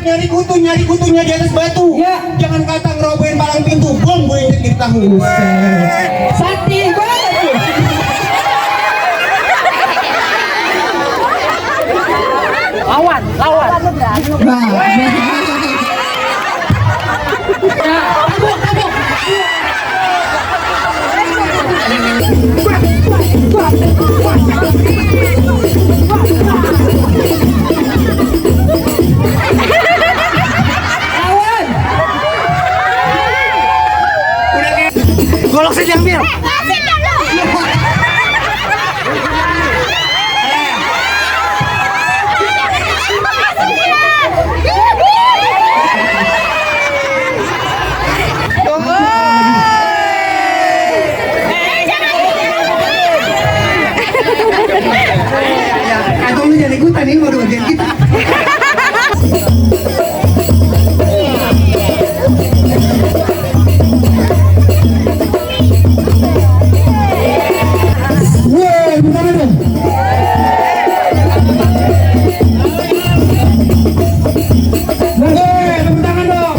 nyari kutunya di atas batu. Ya. Jangan kata ngerobohin palang pintu, bom gue yang jadi tahu. Sakti banget tuh. Lawan. Golok saja ambil. Atau lu jadi ikutan ini baru bagian kita. Woi, bukan dong. Tepuk tangan dong.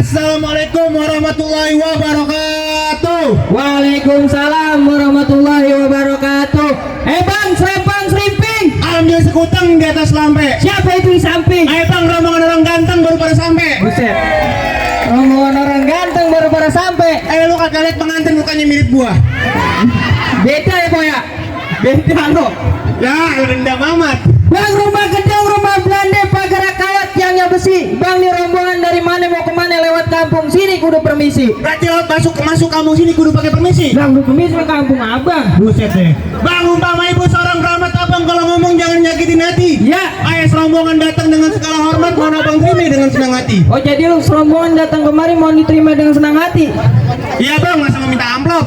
Assalamualaikum warahmatullahi wabarakatuh. Waalaikumsalam warahmatullahi wabarakatuh. Bang, serempang serimping. Ambil sekuteng di atas lampe. Siapa itu di samping? Bang, rombongan orang ganteng baru pada sampai. Buset. Rombongan orang ganteng baru pada sampai. Lu kagak lihat pengantin mukanya mirip gua? Beda ya boy ya? Beda lo. Ya, rendah amat. Bang, rumah gedung, rumah Belanda, pagar kawat tiangnya besi. Bang, nih rombongan dari mana mau kemana lewat kampung sini kudu permisi. Berarti lewat masuk kampung sini kudu pakai permisi. Bang, kudu permisi ke kampung abang. Buset deh. Bang, umpama ibu seorang keramat abang kalau ngomong jangan nyakitin hati. Ya. Ayo serombongan datang dengan segala hormat, mohon abang terima dengan senang hati. Oh, jadi lu rombongan datang kemari mau diterima dengan senang hati. Iya bang, masa mau minta amplop.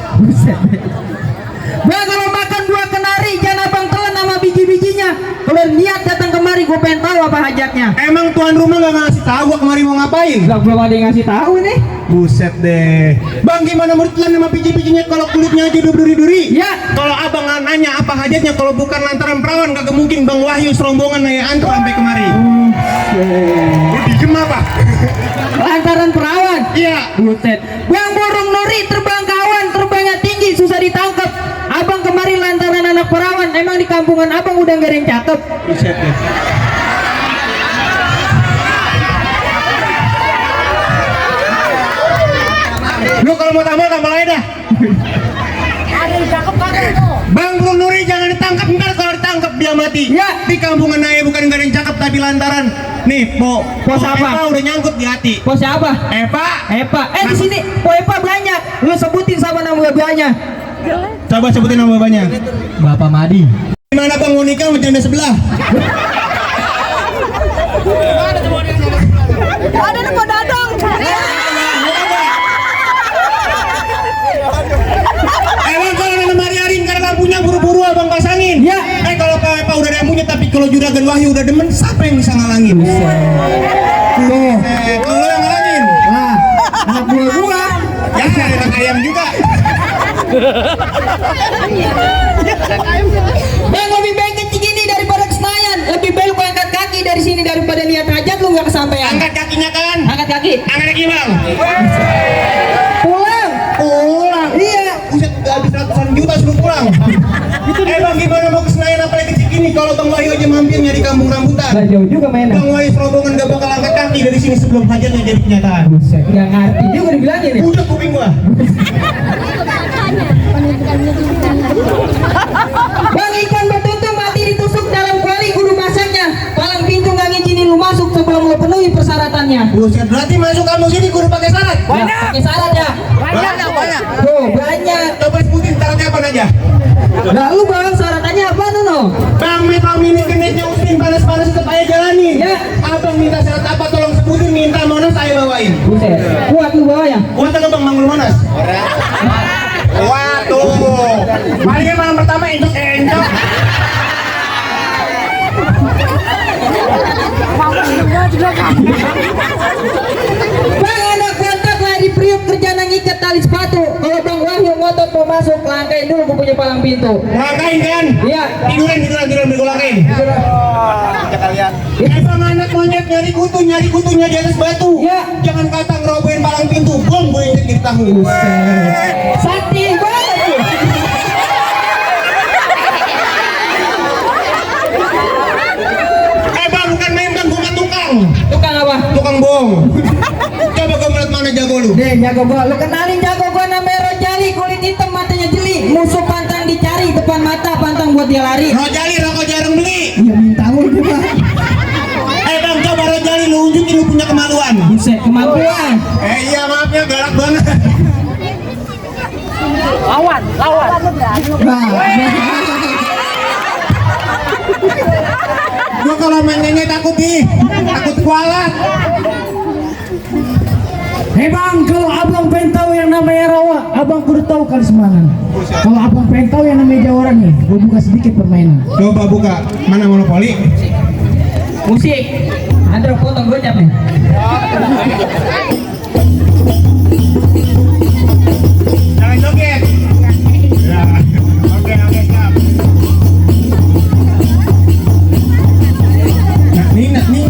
Bang, kalau makan buah kenari jangan abang telan sama biji-bijinya. Kalau niat datang kemari gue pengen tahu apa hajatnya. Emang tuan rumah gak ngasih tahu gua kemari mau ngapain? Lah, belum ada yang ngasih tahu nih. Buset deh. Bang, gimana menurut kalian sama biji-bijinya kalau kulitnya aja duri-duri? Ya. Kalau abang nanya apa hajatnya, kalau bukan lantaran perawan kagak mungkin Bang Wahyu serombongan naya antar sampai kemari. Lu diem apa? Lantaran perawan. Iya. Buset. Bang, burung nuri terbang kawan, terbangnya tinggi susah ditangkap. Abang kemarin lantaran anak perawan. Emang di kampungan abang udah gak ada yang cakep. Buset deh. Lu kalau mau tambah aja dah. Ada yang cakep kagak tuh? Bang Burung Nuri jangan ditangkap, ntar kalau ditangkap dia mati. Ya. Di kampungan Naya bukan gak ada yang cakep tapi lantaran nih Pos apa? Eva udah nyangkut di hati. Pos siapa? Eva. Di sini Po Epa banyak. Lu sebutin sama nama babanya. Coba sebutin nama babanya. Bapak Madi. Gimana bang mau nikah sama janda sebelah? Ada nih Pak Dadang. Emang kalau ada lemari aring karena lampunya buru-buru abang pasangin. Ya. Kalau Pak Epa udah ada lampunya tapi kalau Juragan Wahyu udah demen, siapa yang bisa ngalangin? Tuh. Kalau yang ngalangin? Nah, anak buah gua. Ya, anak ayam juga. Bang, lebih baik kecil gini daripada ke Senayan. Lebih baik lu angkat kaki dari sini daripada lihat hajat lu nggak kesampaian. Angkat kakinya kan? Angkat kaki. Angkat kaki bang. Pulang. Pulang. Iya. Buset, udah habis ratusan juta suruh pulang. Bang, gimana mau ke Senayan apalagi kecil gini? Kalau Bang Wahyu aja mampir nyari kampung rambutan. Gak jauh juga mainnya. Bang Wahyu serombongan gak bakal angkat kaki dari sini sebelum hajatnya jadi kenyataan. Buset, nggak ngerti juga dibilangin ya. Udah kuping gua. Bang, ikan betutu mati ditusuk dalam kuali kudu masaknya. Palang pintu nggak ngizinin lu masuk sebelum lu penuhi persyaratannya. Buset, berarti masuk kamu sini kudu pakai syarat. Ya, pakai syarat ya. Banyak. Tuh, banyak. Coba sebutin syaratnya apa aja. Nah, lu bang, syaratnya apa no? Bang Metal Mini keneknya Ustin panas-panas tetap aja jalani. Ya. Abang minta syarat apa tolong sebutin, minta Monas saya bawain. Buset. Kuat lu bawanya. Kuat atau Bang Manggul Monas? Waduh. Palingnya malam pertama enjok. Bang anak kontak lah di Priuk kerja ngikat tali sepatu. Kalau Bang Wahyu ngotot mau masuk, langkain dulu gue punya palang pintu. Langkain kan? Iya. Tiduran bergolakin. Bang anak monyet nyari kutunya di atas batu. Iya. Jangan kata ngerobohin palang pintu, bom gue injek di tahu. Sakti banget tuh. Bang bukan main bang, bukan tukang. Tukang apa? Tukang bohong. Coba gue melihat mana jago lu. Deh, jago gua. Lu kenalin jago gua namanya Rojali, kulit hitam matanya jeli. Musuh pantang dicari, depan mata pantang buat dia lari. Rojali rokok jarang beli. Iya minta juga. Bang coba Rojali lu unjukin lu punya kemaluan. Buset, kemampuan. Iya maafnya galak banget. Lawan. Bang. Gua kalau main nyanyi takut kualat. Hei bang, kalau abang pengen tahu yang namanya rawa, abang kudu tahu kali Semarang. Kalau abang pengen tahu yang namanya Jawa nih, gue buka sedikit permainan. Coba buka, mana monopoli? Musik. Ada potong gocap nih. Jangan joget. Ya, oke siap. Nak nih.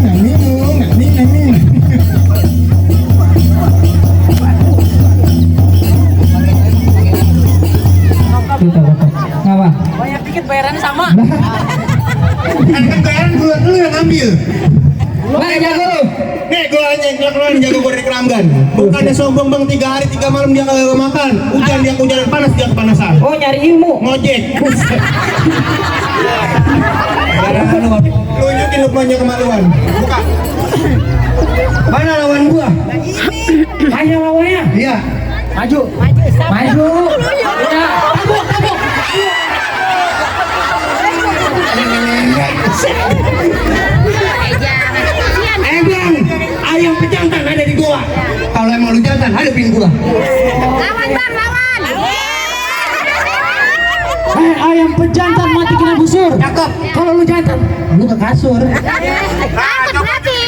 Ngapa? Banyak dikit bayarannya sama. Kan bayaran lu yang ambil. Mana jago lu? Nih gue aja yang keluar jago gue dari Keramgan. Bukannya sombong bang 3 hari 3 malam dia kagak makan. Hujan dia kehujanan, panas dia kepanasan. Oh nyari ilmu. Ngojek. Lu unjukin lu punya kemaluan. Buka. Mana lawan gua? Hanya lawannya. Iya. Maju. Ya. Bang, ayam pejantan ada di gua. Kalau emang lu jantan, hadapin gua. Lawan bang, lawan. Ayam pejantan mati kena busur. Cakep. Kalau lu jantan, lu ke kasur. Takut mati.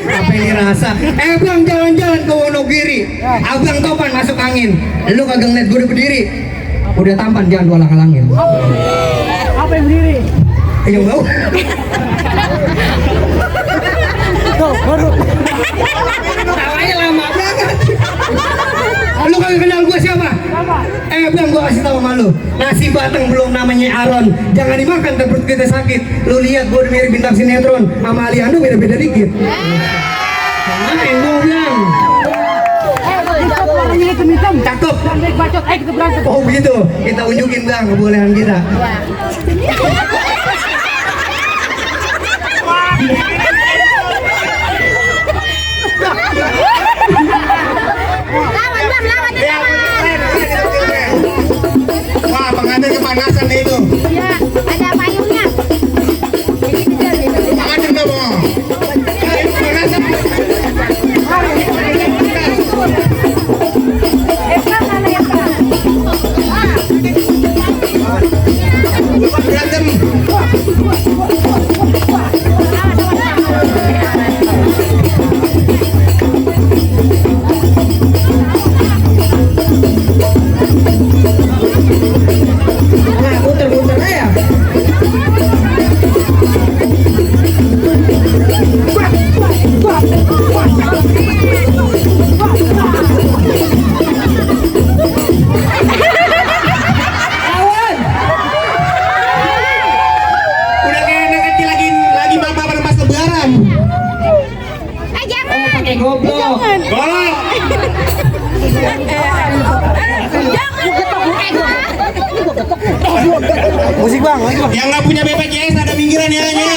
Apa yang dirasa? Bang jalan-jalan ke Wonogiri. Abang topan masuk angin. Lu kagak ngeliat gua udah berdiri. Udah tampan jangan gua halang-halangin. Apa yang berdiri? Yang bau. Tuh, baru. Tawanya lama banget. Lu kagak kenal gua siapa? Bang gua kasih tahu sama lu. Nasi batang belum namanya Aron. Jangan dimakan ntar perut kita sakit. Lu lihat gua udah mirip bintang sinetron. Sama Aliando beda-beda dikit. Main gua bilang. Hitam. Cakep. Baik bacot, ayo kita berantem. Oh begitu. Kita unjukin bang kebolehan kita. Wah, pengantin kepanasan itu. Ya, ada payungnya. Pengantin nggak mau. Kepanasan. Berantem. Nah, puter-puter aja. Lawan. Udah kayak anak kecil lagi bapak pas lebaran. Jangan. Pakai goblok. Golok. Musik bang, lagi bang. Yang nggak punya BPJS ada pinggiran ya nya.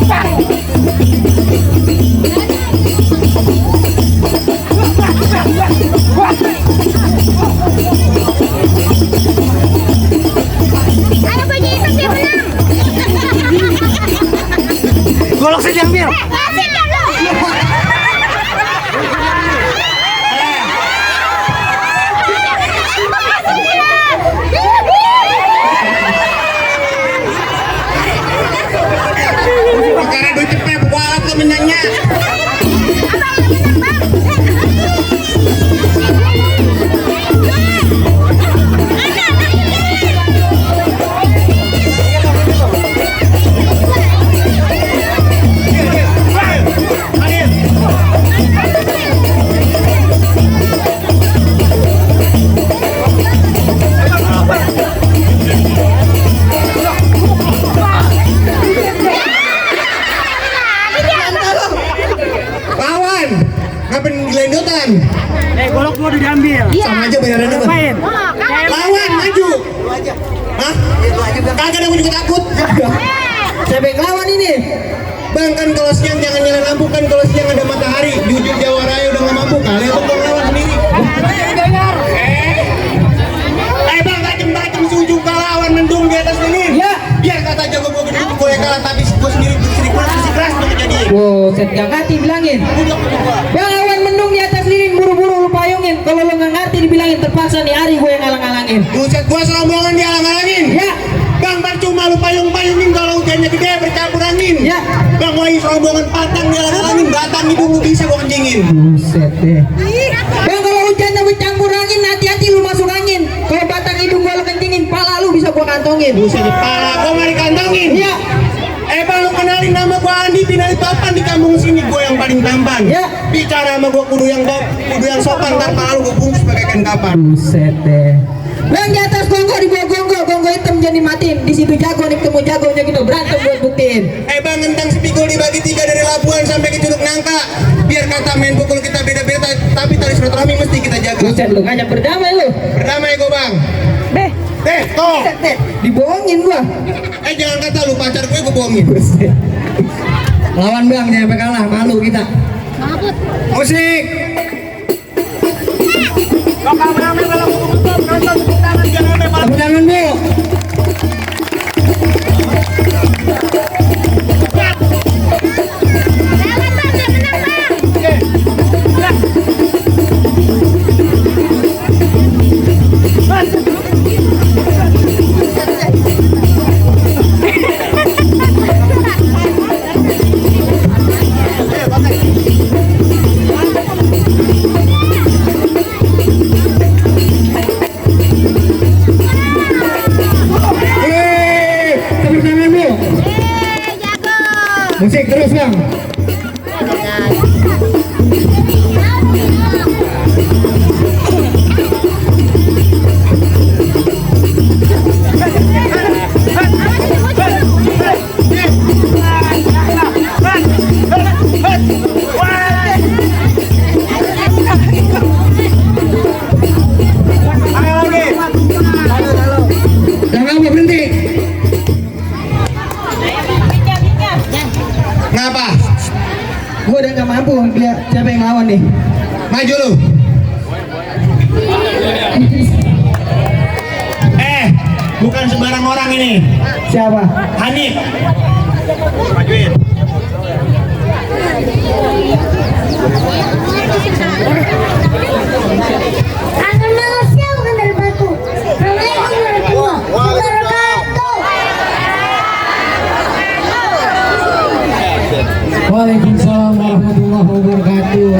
Bang, gelendotan. Golok gua udah diambil. Sama aja bayarannya bang. Main. Lawan maju. Hah? Kagak ada, gua juga takut. Siapa yang lawan ini? Bang, kan kalau siang jangan nyalain lampu, kan kalau siang ada matahari. Jujur Jawa Raya udah nggak mampu, kalian tuh lawan sendiri. Bang, bacem si ujung lawan mendung di atas ini. Ya. Biar kata jago gue gede gue yang kalah, tapi gue sendiri bersih keras tuh jadi. Wow, set gak ngerti bilangin. Bang awan mendung di atas lilin, buru-buru lu payungin. Kalau lo nggak ngerti dibilangin, terpaksa nih Ari gue yang ngalang-ngalangin. Buset, gue serombongan dialang-alangin. Ya. Bang, percuma lu payung-payungin kalau hujannya gede bercampur angin. Ya. Bang, lagi serombongan patang dialang-alangin, batang hidung lu bisa gue kencingin. Buset deh. Bang kalau hujannya bercampur angin, hati-hati lu masuk angin. Kalau batang hidung gua lu kencingin, pala lu bisa gua kantongin. Buset, kepala gue mari kantongin. Iya. Bang, lu kenalin nama gue Andi, pindah di papan di kampung sini, gue yang paling tampan. Ya. Bicara sama gue kudu yang sopan, ntar pala lu gue bungkus pakai kain kapan. Buset deh. Bang di atas gonggong, di bawah gonggong hitam jadi matiin. Di situ jago nih ketemu jagonya gitu, berantem buat buktiin. Bang, ngentang sepikul dibagi 3 dari Labuan sampai ke Curug Nangka. Biar kata main pukul kita beda-beda, tapi tali silaturahmi mesti kita jaga. Buset lu ngajak berdamai lu. Berdamai gue bang. Beh. Toh. Buset deh. Dibohongin gua. Jangan kata lu pacar gue bohongin. Lawan bang, jangan sampai kalah, malu kita. Musik. Tepuk tangan bu. Tepuk tangan bu. Musik terus bang. Jangan apa berhenti. Ngapa? Gua udah nggak mampu lihat siapa yang lawan nih. Maju lu. Bukan sembarang orang ini. Siapa? Hanif. Majuin. Akan manusia bukan dari batu. Assalamualaikum warahmatullahi wabarakatuh. Waalaikumsalam warahmatullahi wabarakatuh.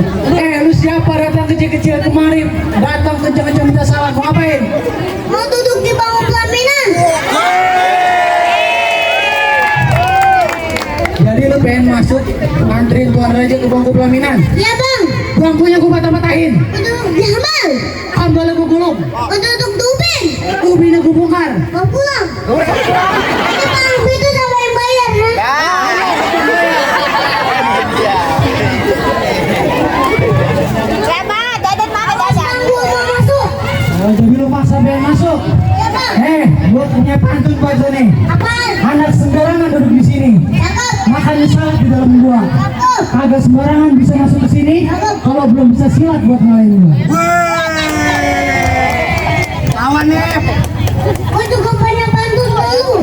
Lu siapa datang kecil-kecil kemarin? Datang kencang-kencang minta salam, mau ngapain? Mau duduk di bangku pelaminan. Jadi lu pengen masuk nganterin Tuan Raja ke bangku pelaminan? Iya bang. Bangkunya gua patah-patahin. Duduk di hambal. Ambalnya gua gulung. Duduk di ubin. Ubinnya gua bongkar. Mau pulang. Ini bang itu sama yang bayar. Siapa? Dadan mana dadan? Gua mau masuk. Oh, jadi lu maksa pengen masuk? Iya bang. Gua punya pantun buat lu nih. Apaan? Anak sembarangan duduk di sini. Cakep. Makannya salat di dalam gua. Cakep. Kagak sembarangan bisa masuk ke sini. Kalau belum bisa silat buat ngalahin gua. Lawan nih. Gua juga banyak pantun dulu.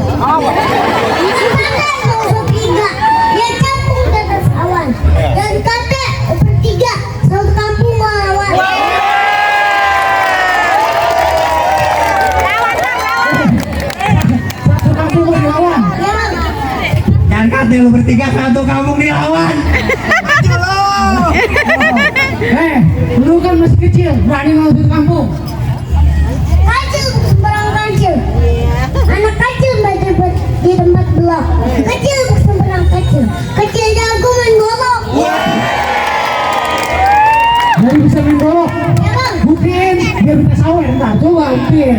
Sepakat mau bertiga. Dia campur di atas awan. Dan kata bertiga. Satu kampung melawan. Satu kampung gua dilawan. Ya bang. Jangan kata lu bertiga, satu kampung dilawan. Lu kan masih kecil, berani masuk kampung. Kacil sembarang kacil. Anak kacil berdebat di tempat belok. Kacil sembarang kacil. Kacil jago main golok. Jadi bisa main golok. Ya bang. Buktiin, biar kita sawer. Ntar coba buktiin.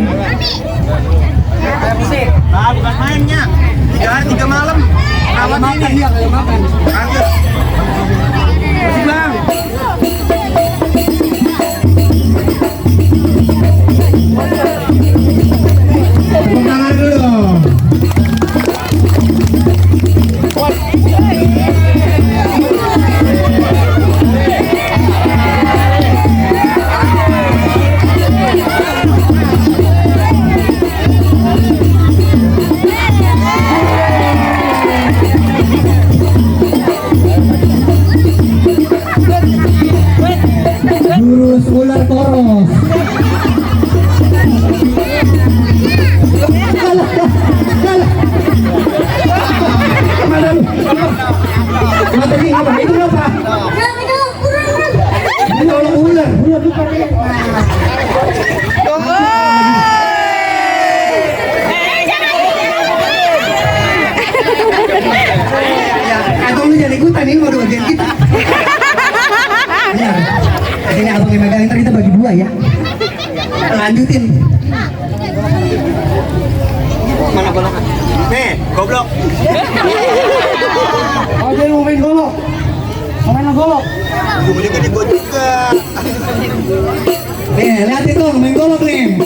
Bukan mainnya. 3 hari 3 malam. Lawan ini. Makan. Bang. Jurus ular poros. Kalah. Mana lu? Apa tadi apa? Itu apa? Ini orang ular. Ular bukan ya. Ya, atau lu jadi ikutan ini mau bagian kita. Benar. Ini abang yang megang, ntar kita bagi dua ya. Lanjutin. Mana golok? Nih, goblok. Oh, dia mau main golok. Mau main golok. Gue juga di gua juga. Nih, lihat itu main golok nih.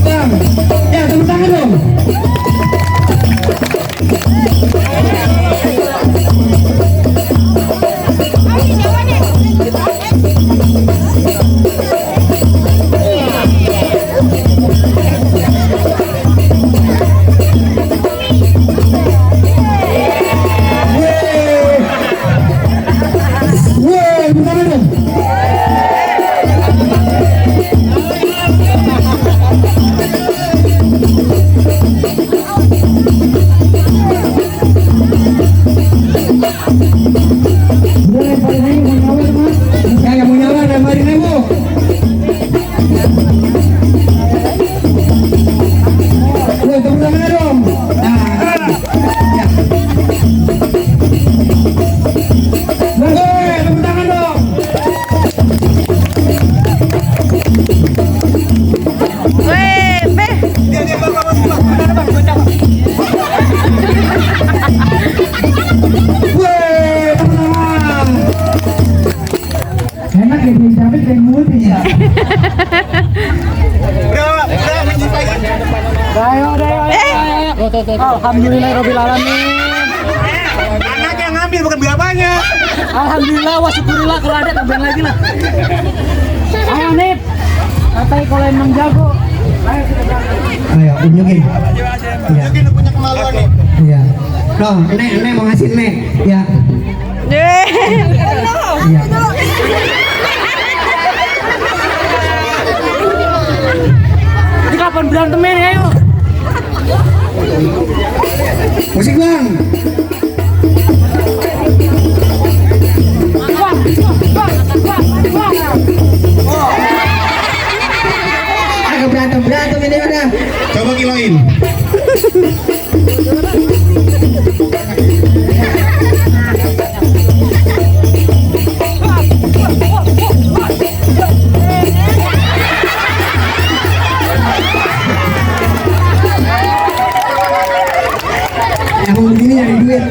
Bang. Ya, tepuk tangan dong. Enak ya, dia capek kayak multi ya. Udah menyukai. Ayo. Alhamdulillah Rabbil Alamin. Anak yang ngambil bukan bapaknya. Alhamdulillah, wa syukurillah, kalau ada tambahin lagi lah. Ayo Nip, katanya kalau emang jago. Ayo kita berangkat. Ayo, unjukin. Iya. Mungkin punya kemaluan nih. Iya. Noh, Nek mau ngasih Nek. Ya. Iya. Ini kapan berantemnya nih, ayo. Musik bang. Agak berantem ini udah. Coba kiloin. Yang mau begini nyari duit.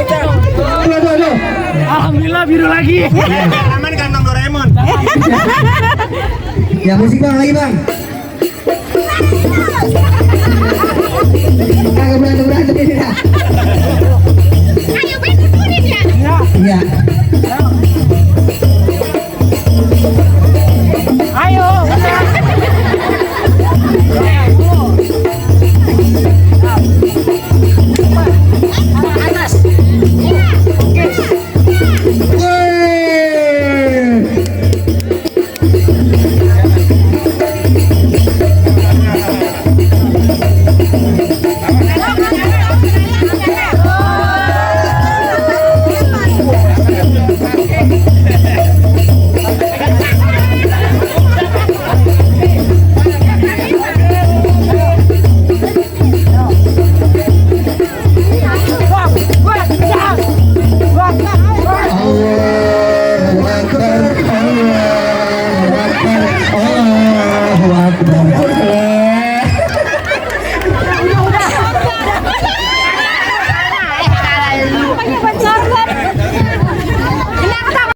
Tuh. Alhamdulillah biru lagi. Aman kantong Doraemon. Ya musik bang lagi bang. Kagak berantem ini dah. Iya.